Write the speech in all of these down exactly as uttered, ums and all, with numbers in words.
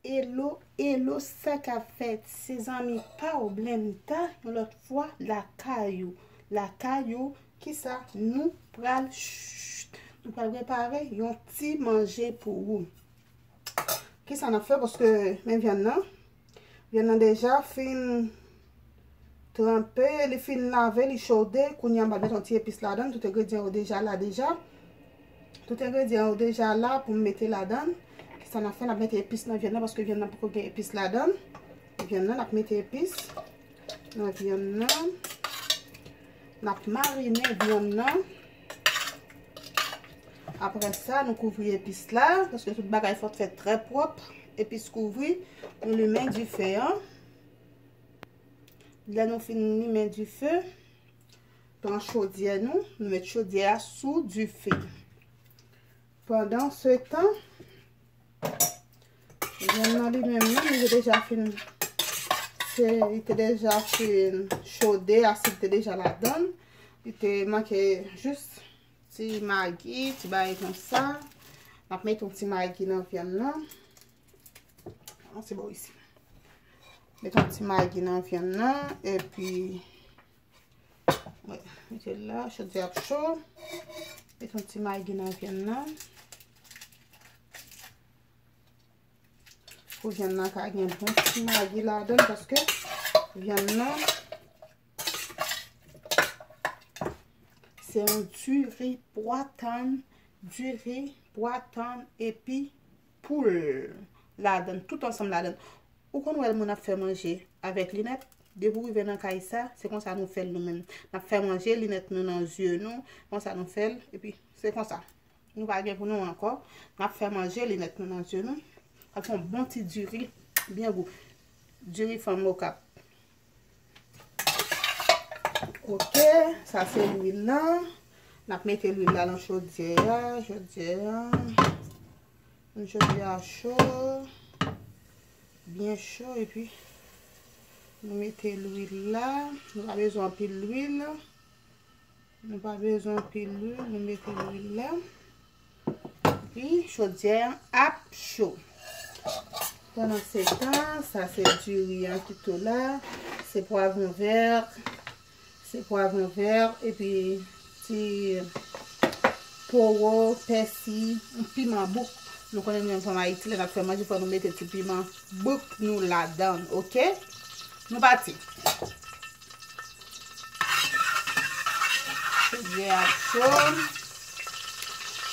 Hello, hello, sa k ap fèt? Se zanmi pa w Blenda, yon lòt fwa, lakay ou. Lakay ou, kisa nou pral, ch-, nou pral prepare yon ti manje pou ou. Kisa n ap fè? Paske, men vyann nan, vyann nan deja fin tranpe, li fin lave, li chode. Kounye a, m pral mete yon ti epis ladan l. Tout engredyan yo deja la deja. Tout engredyan yo deja la pou m mete ladan l. Kisa n ap fè? N ap mete epis nan vyann nan, paske vyann nan poko gen epis ladan l. Vyann nan, n ap mete epis nan vyann nan. N ap marine vyann nan. Apre sa, nou kouvri epis la, paske tout bagay fò fèt trè pwòp. Epis kouvri, nou limen dife an. Lè nou fin limen dife, pran chodyè nou, nou met chodyè a sou dife. Pandan se tan, vyann nan li menm, li te deja fin, se, li te deja fin chode, asid te deja ladan l. Li te manke jis ti magi, ti bagay konsa. M ap mete yon ti magi nan vyann nan. An, se bò isi. Mete yon ti magi nan vyann nan, epi, wè, mete l la, chodyè ap cho. Mete yon ti magi nan vyann nan. Pou vyann nan ka gen bon ti magi ladan l, paske vyann nan se yon diri pwa tann, diri pwa tann epi poul ladan l, tout ansanm ladan l. Ou konn wè moun ap fè manje avèk linèt? Depi w rive nan kay sa, se konsa nou fè l nou menm. N ap fè manje, linèt nou nan zye nou, konsa nou fè l, epi se konsa. Nou pa gen pou nou ankò. N ap fè manje, linèt nou nan zye nou. N ap fè yon bon ti diri, byen gou. Diri fanm Okap. Ok, sa se lwil lan. N ap mete lwil la nan chodyè a, chodyè a. Chodyè a cho, byen cho, epi nou mete lwil la. Nou pa bezwen anpil lwil. Nou pa bezwen anpil lwil, nou mete lwil la. Epi chodyè an ap cho. Pandan se tan, sa se diri an ki tou la, se pwavwon vè, se pwavwon vè, epi ti powo, pèsi, yon piman bouk. Nou konnen nou menm fanm Ayiti, lè n ap fè manje, fò nou mete ti piman bouk nou ladan, ok? Nou pati. Chodyè ap cho.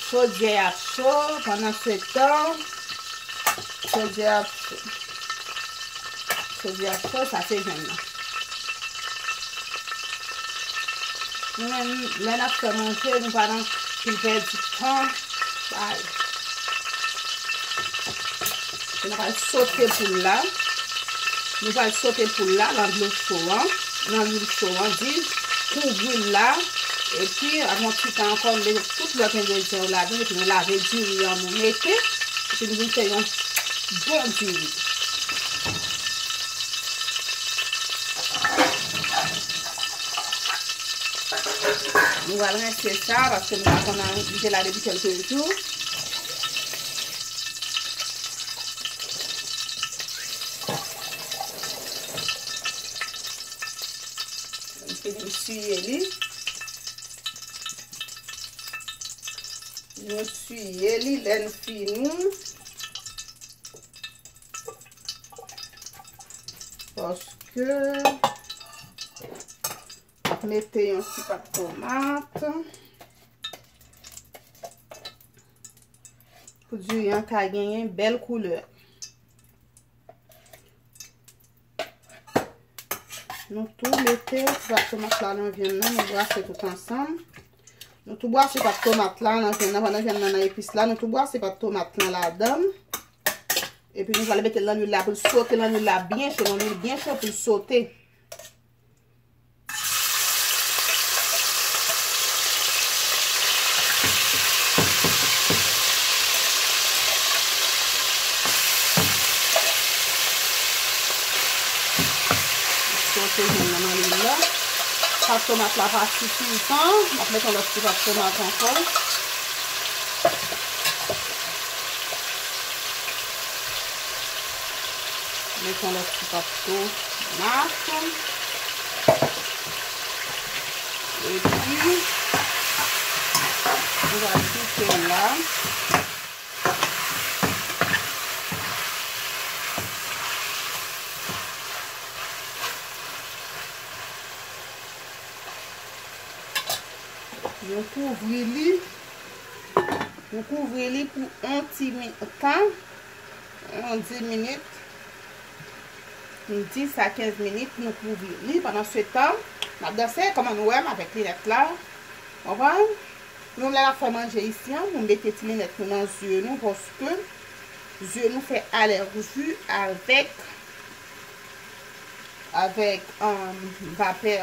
Chodyè ap cho. Pandan se tan, chodyè ap cho. Chodyè ap cho, sa se vyann nan. Nou menm, lè n ap fè manje, nou pa nan pil pèdi tan. Bay. Nou pral sote poul la. Nou pral sote poul la nan dlo cho an, nan lwil cho an, di kouvri l la. Epi, apre yon ti tan ankò, nou mete tout lòt engredyan yo ladan, epi nou lave diri an, nou mete, epi nou vin fè yon bon diri. Nou pral rense sa, paske nou pa konn li te la depi kèlke jou. Nou fini siye li. Nou siye li, lè n fini. Paske ap mete yon ti pat tomat pou diri an ka genyen bèl koulè. Nou tou mete ti pat tomat la nan vyann nan, nou brase tout ansanm. Nou tou brase pat tomat la nan vyann nan, pandan vyann nan nan epis la, nou tou brase pat tomat lan ladan. Epi nou pral mete l nan lwil la pou l sote nan lwil la byen cho, nan lwil byen cho pou l sote. Sote vyann nan nan lwil la. Pat tomat la pa sifizan. M ap mete yon lòt ti pat tomat ankò. Met yon lòt ti pòt tomat. Epi, nou va kite l la. Nou kouvri li. Nou kouvri li pou yon ti mi-, tan, yon dis minit. Yon dis a kenz minit, nou kouvri li. Pandan se tan, n ap danse, kòman nou wè m avèk linèt la. Konprann? Nou, lè n ap fè manje isi an, nou mete ti linèt nou nan zye nou, paske zye nou fè alèji avèk, avèk, um, vapè.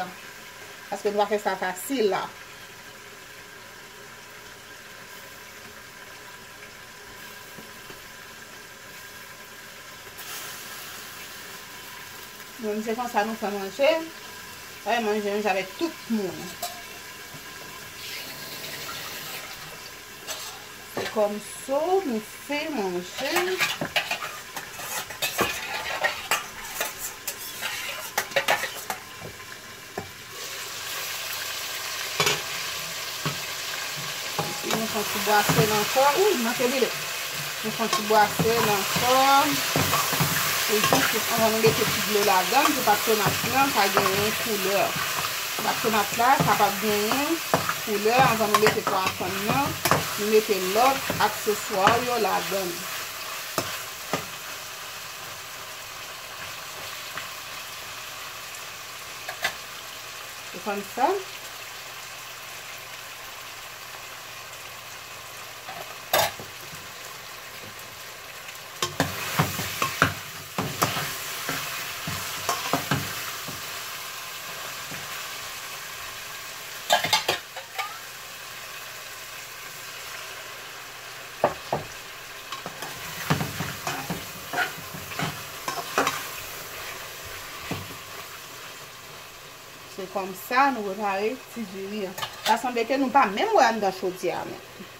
Paske nou pa fè sa fasil la. Bon, se konsa nou fè manje. Fè manje, manje avèk tout moun. Se kòmsa nou fè manje. Epi nou fè yon ti bwase l ankò. Wi, manke brile. Nou fè yon ti bwase l ankò. Se jis anvan nou mete ti dlo ladan l pou pat tonat lan ka genyen koulè. Pat tonat la kapab genyen koulè anvan nou mete pwason nan. Nou mete lòt akseswa yo ladan l. Se konsa. Se konsa nou prepare ti diri an. Sa sanble ke nou pa menm wè anndan chodyè a menm.